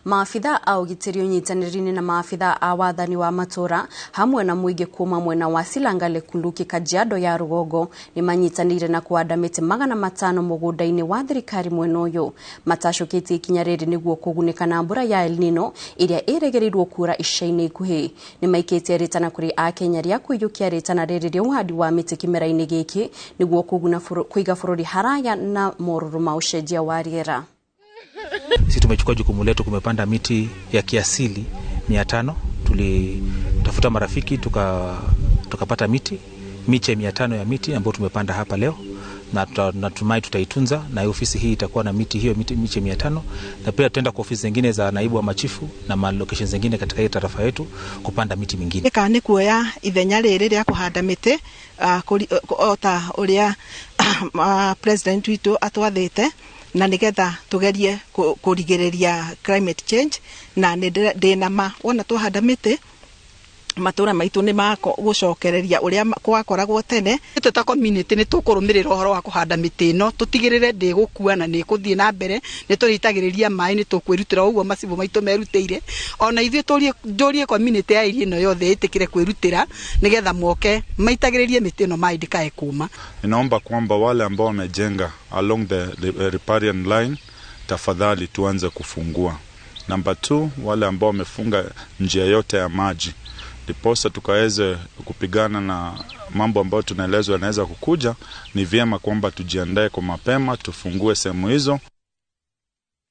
Maabitha a ũgitĩri ũnyitanĩri-inĩ na maabitha a wathani wa matũra hamwe na mũingĩ kuma mwena wa Silanga Lekunduki Kajiado ya rũgongo nĩmanyitanĩire na kũhanda mĩtĩ 500 mũgũnda-inĩ wa thirikari mwena ũyũ. Matacũkĩtie ikinya rĩrĩ nĩguo kũgunĩka na mbura ya El Nino ĩrĩa ĩrĩgĩrĩirwo kura ica-inĩ ikuhĩ. Nĩmaikĩtie rĩtana kũrĩ akenya rĩa kũiyũkia rĩtana rĩrĩ rĩa ũhandi wa mĩtĩ kĩmera-inĩ gĩkĩ nĩguo kũiga bũrũri haraya na morũrũ ma ũcenjia wa rĩera. Sisi tumechukua jukumu letu, kumepanda miti ya kiasili 500. Tulitafuta marafiki tukapata miti miche 500 ya miti ambayo tumepanda hapa leo, na natumai tutaitunza, na ofisi hii itakuwa na miti hiyo miti, miche 500, na pia tutaenda kwa ofisi zingine za naibu wa machifu na ma location zingine katika hii tarafa yetu kupanda miti mingine. Ĩka nĩ kuoya ithenya rĩrĩ rĩa kũhanda mĩtĩ o ta ũrĩa president witũ atwathĩte, na nĩgetha tũgerie kũrigĩrĩria climate change, na nĩ ndĩna ma wona twahanda mĩtĩ matũra maitũ nĩ magũcokereria ũrĩa gwakoragwo tene. Ithuĩ ta community nĩ tũkũrũmĩrĩra ũhoro wa kũhanda mĩtĩ ĩno, tũtigĩrĩre ndĩgũkua na nĩ ĩkũthiĩ na mbere, nĩ tũrĩitagĩrĩria maĩ, nĩ tũkwĩrutĩra ũguo macibũ maitũ merutĩire. Ona ithuĩ tũrie community ya area ĩno yothe ĩtĩkĩre kwĩrutĩra nĩgetha moke maitagĩrĩrie mĩtĩ ĩno maĩ ndĩkae kũma. Ninaomba kwamba wale ambao wamejenga along the riparian line, tafadhali tuanze kufungua. Namba 2, wale ambao wamefunga njia yote ya maji, ndiposa tukaweze kupigana na mambo ambayo tunaelezwa yanaweza kukuja. Ni vyema kwamba tujiandae kwa mapema, tufungue sehemu hizo.